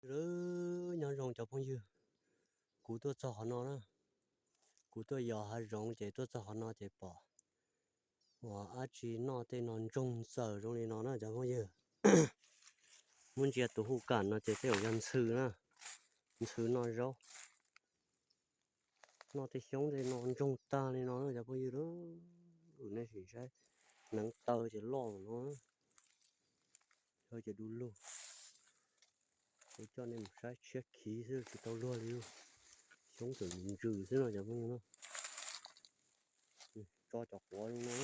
Lawm, nyob zoo cov phooj ywg, kuv tuaj txog qhov no na, kuv tuaj yos hav zoov ces tuaj txog qhov no ces pom uas dab tsi noj tej no ntsoog ntxaws zoo li no na cov phooj ywg. Muab ntsia tus huj kam no ces tej zaum yog ntxhw na, ntxhw noj zaub. Noj tej xyoob tej no ntsoog tag li no na cov phooj ywg. Nej sim saib, hneev taw ces loj no, ces du lug. Kuv coj nej mus saib tshiab khiv xwb tsis tau luag li. Xyoob tseem ntsws xwb no cov phooj ywg na. Tso cov quav zoo no,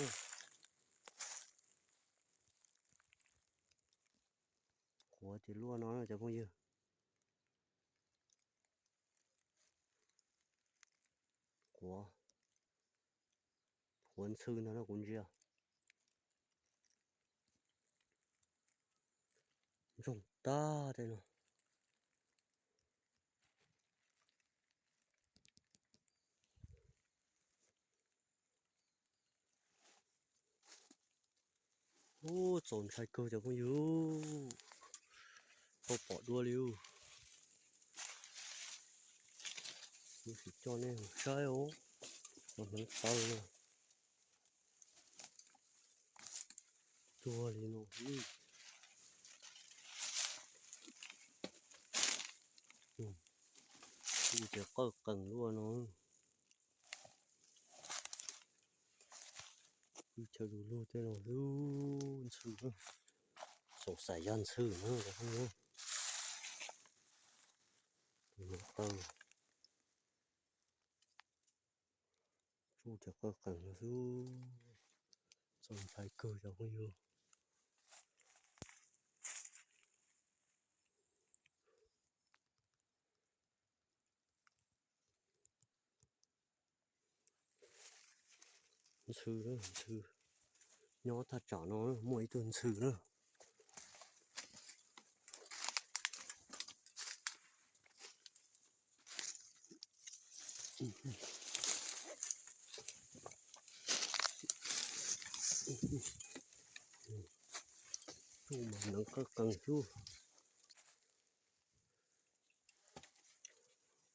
quav ces luaj no cov phooj ywg. Quav, quav ntxhw ntag no kuv ntsia. Ntsoog tag tej no. Ub, txaus ntshai kawg cov phooj ywg, tau pom dua li. Kuv sim coj nej mus saib os, cov hneev taw no tuag li no. Kuj tias qawj qees luaj no. Wb chaw du lug tej no xwb, ntxhw, xoom xaim yog ntxhw na cov phooj ywg. Tus hneev taw tsuj tias qawj qees no xwb, txaus ntshai kawg cov phooj ywg. Ntxhw, ntxhw nyob thaj tsam no muaj ib tug ntxhw na. Tsuj mas hneev qawj qees xwb.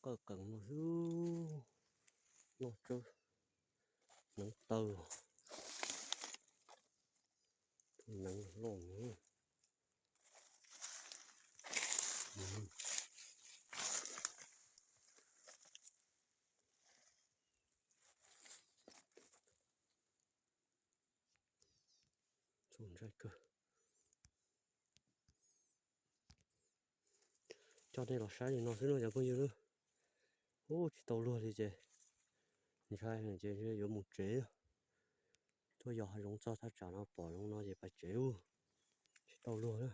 Qawj qees no xwb, noj tsawb hneev taw, tus hneev loj. Txaus ntshai kawg. Coj nej los saib li no xwb no cov phooj ywg na. Ub, tsis tau luag li ces ntshai ces yuav mus tsev. Tuaj yos hav zoov txog thaj tsam no pom zoo no ces pais tsev ub. Tsis tau luag na.